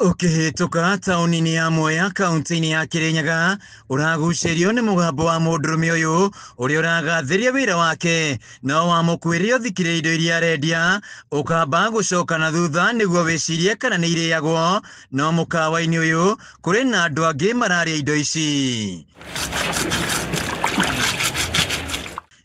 Ũkĩhĩtũka taũni-inĩ ya Mwea kaunti-inĩ ya Kirinyaga ũragucĩrio nĩ mũgambo wa mũndũrũme ũyũ ũrĩa ũragathĩria wĩra wake no wamũkuĩrĩra ũthikĩrĩria indo iria arendia ũkamba gũcoka na thutha nĩguo wĩcirie kana nĩ irĩagwo no mũkawa-inĩ ũyũ kũrĩ na andũ angĩ mararĩa indo ici.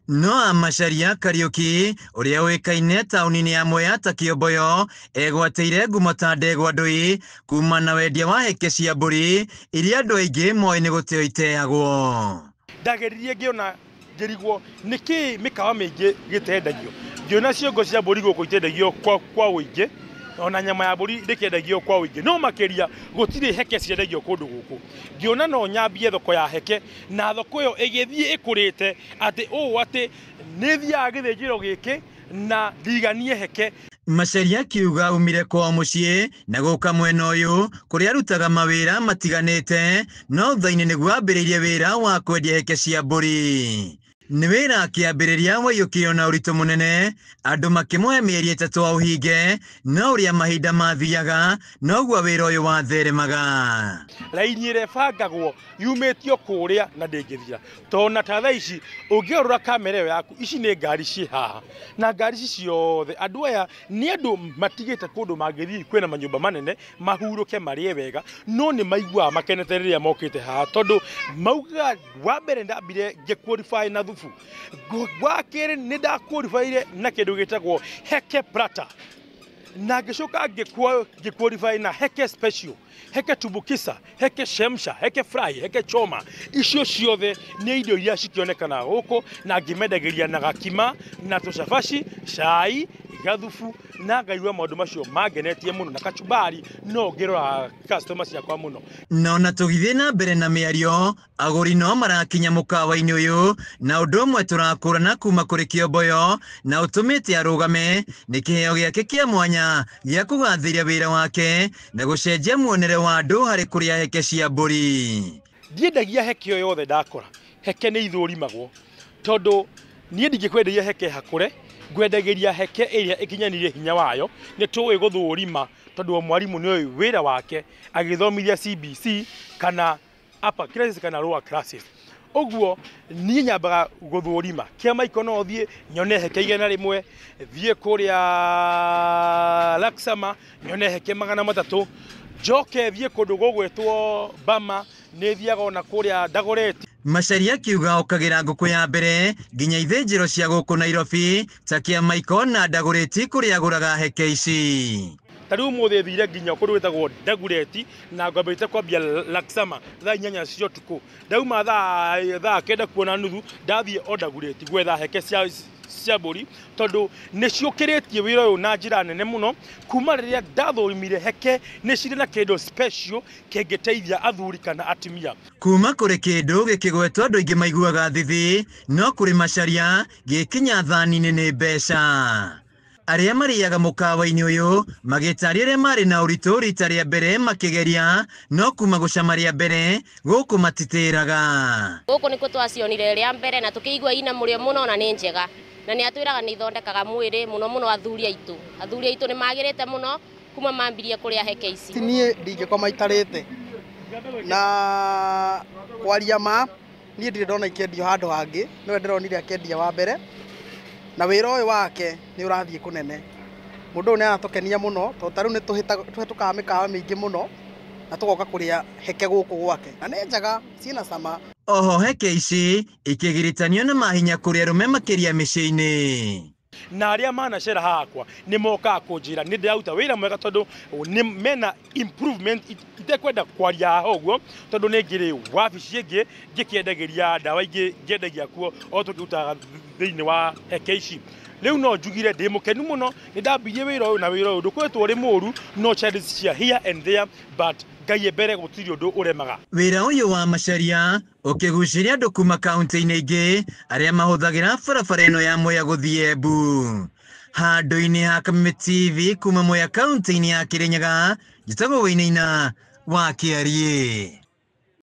Noah Macharia Kariuki ũrĩa ũĩkaine taũni-inĩ ya Mwea ta Kĩomboyo egwatĩire ngumo ta ndegwa ndũi kuma na wendia wa heke cia mbũri iria andũ aingĩ moĩ nĩ gũteo iteagwo. Ndageririe ngĩona ngĩrigwo nĩkĩ mĩkawa mĩingĩ gĩtendagio, ngĩona ciongo cia mbũri gũkũ itendagio kwa ũingĩ, ona nyama ya mbũri ndĩkĩendagio kwa ũingĩ, no makĩria gũtirĩ heke ciendagio kũndũ gũkũ. Ngĩona no nyambie thoko ya heke, na thoko ĩyo ĩgĩthiĩ ĩkũrĩte atĩ ũũ atĩ nĩ thiaga gĩthĩnjĩro gĩkĩ na ndiganie heke. Macharia akiuga aumire kwao mũciĩ na gũka mwena ũyũ kũrĩa arutaga mawĩra matiganĩte no thutha-inĩ nĩguo ambĩrĩirie wĩra wa kwendia heke cia mbũri. Nĩ wĩra akĩambĩrĩria waiyũkirio na ũritũ mũnene andũ makĩmũhe mĩeri ĩtatũ aũhinge no ũrĩa mahinda mathiaga noguo wĩra ũyũ watheremaga. Raini ĩrĩa ĩbangagwo yumĩtio kũrĩa na ndĩngĩthira, tondũ na ta thaa ici ũngĩrora kamera ĩyo yaku, ici nĩ ngari ciĩ haha na ngari ici ciothe andũ aya nĩ andũ matigĩte kũndũ mangĩthiĩ kwĩna manyũmba manene mahurũke marĩe wega, no nĩ maiguaga makenete rĩrĩa mokĩte haha tondũ maugaga wa mbere ndambire ngĩ qualify na thubu, wa kerĩ nĩ nda qualify na kĩndũ gĩtagwo heke plata, na ngĩcoka ngĩ qualify na heke special, heke tumbukiza, heke chemsha, heke fry, heke choma. Icio ciothe nĩ indo iria cikĩonekana gũkũ na ngĩmendagĩria na gakima na tũcabaci, cai, gathubu, na ngaigua maũndũ macio mangenetie mũno na kachumbari no ngĩrora customer ciakwa mũno. No na tũgĩthiĩ na mbere na mĩario agũri no marakinya mũkawa-inĩ ũyũ na ũndũ ũmwe tũrakũrana kuma kũrĩ Kĩomboyo na ũtũmĩte arũgame nĩ kĩheo gĩake kĩa mwanya gĩa kũgathĩria wĩra wake na gũcenjia muonere wa andũ harĩ kũrĩa heke cia mbũri. Ndiendagia heke o yothe ndakora, heke nĩ ithũrimagwo tondũ niĩ ndingĩkwenderia heke hakũre, ngwendagĩria heke ĩrĩa ĩkinyanĩirie hinya wayo. Nĩ tũĩ gũthũrima tondũ o mwarimũ nĩ oĩ wĩra wake agĩthomithia CBC kana upper classes kana lower classes. Ũguo niĩ nyambaga gũthũrima kĩamaiko no thiĩ nyone heke 100, thiĩ kũrĩa Laksama nyone heke 300, njoke thiĩ kũndũ gũgwĩtwo Bama, nĩ thiaga ona kũrĩa Dagoretti. Macharia akiuga okagĩra ngũkũ ya mbere nginya ithĩnjĩro cia gũkũ Nairobi ta Kĩamaiko na Dagoretti kũrĩa agũraga heke ici. Ta rĩu ũmũthĩ thire nginya kũndũ gwĩtagwo Dagoretti na ngwambĩte kwambia Laksama thaa 8 cia ũtukũ, ndauma thaa 9 kuona nuthu ndathiĩ o Dagoretti gwetha heke cia mbũri tondũ nĩ ciũkĩrĩtie wĩra ũyũ na njĩra nene mũno. Kuma rĩrĩa ndathũrimire heke nĩ cirĩ na kĩndũ special kĩngĩteithia athuri kana atumia. Kuma kũrĩ kĩndũ gĩkĩgwetwo andũ aingĩ maiguaga thithi no kũrĩ Macharia gĩkinya thani-inĩ nĩ mbeca. Arĩa marĩaga mũkawa-inĩ ũyũ magĩtaria arĩa marĩ na ũritũ rita rĩa mbere makĩgeria no kuma gũcama rĩa mbere gũkũ matitĩraga. Gũkũ nĩkuo twacionire rĩa mbere na tũkĩigua ina mũrĩo mũno na nĩ njega na nĩ atwĩraga nĩ ithondekaga mwĩrĩ mũno mũno athuri aitũ. Athuri aitũ nĩ magĩrĩte mũno kuma mambirie kũrĩa heke ici. Niĩ ndingĩkoma itarĩte na kwaria ma niĩ ndirĩ ndona ikĩendio handũ hangĩ, nĩwe ndĩronire akĩendia wa mbere na wĩra ũyũ wake nĩ ũrathiĩ kũnene. Mũndũ ũyũ nĩ aratũkenia mũno tondũ ta rĩu nĩ tũhĩtũkaga mĩkawa mĩingĩ mũno na tũgoka kũrĩa heke gũkũ gwake na nĩ njega ciĩna cama. Oho heke ici ikĩgiritanio na mahinya kũrĩ arũme makĩria mĩciĩ-inĩ. Na arĩa manacera hakwa nĩ mokaga kũnjĩra nĩ ndĩraruta wĩra mwega tondũ nĩ mena improvement itekwenda kwaria haha ũguo tondũ nĩ ngĩrĩ wabici ĩngĩ ngĩkĩendagĩria ndawa ingĩ ngĩendagia kuo o tũkĩrutaga thĩinĩ wa heke ici. Rĩu no njugire ndĩ mũkenu mũno nĩ ndambirie wĩra ũyũ na wĩra ũyũ ndũkoretwo ũrĩ mũũru, no challenges cia here and there but Ngai mbere gũtirĩ ũndũ ũremaga. Wĩra ũyũ wa Macharia ũkĩgucĩria andũ kuma kaunti-inĩ ingĩ arĩa mahũthagĩra barabara ĩno ya Mwea gũthiĩ Embu. Handũ-inĩ ha Kameme TV kuma Mwea kaunti-inĩ ya Kirinyaga, njĩtagwo Wainaina wa Kĩariĩ.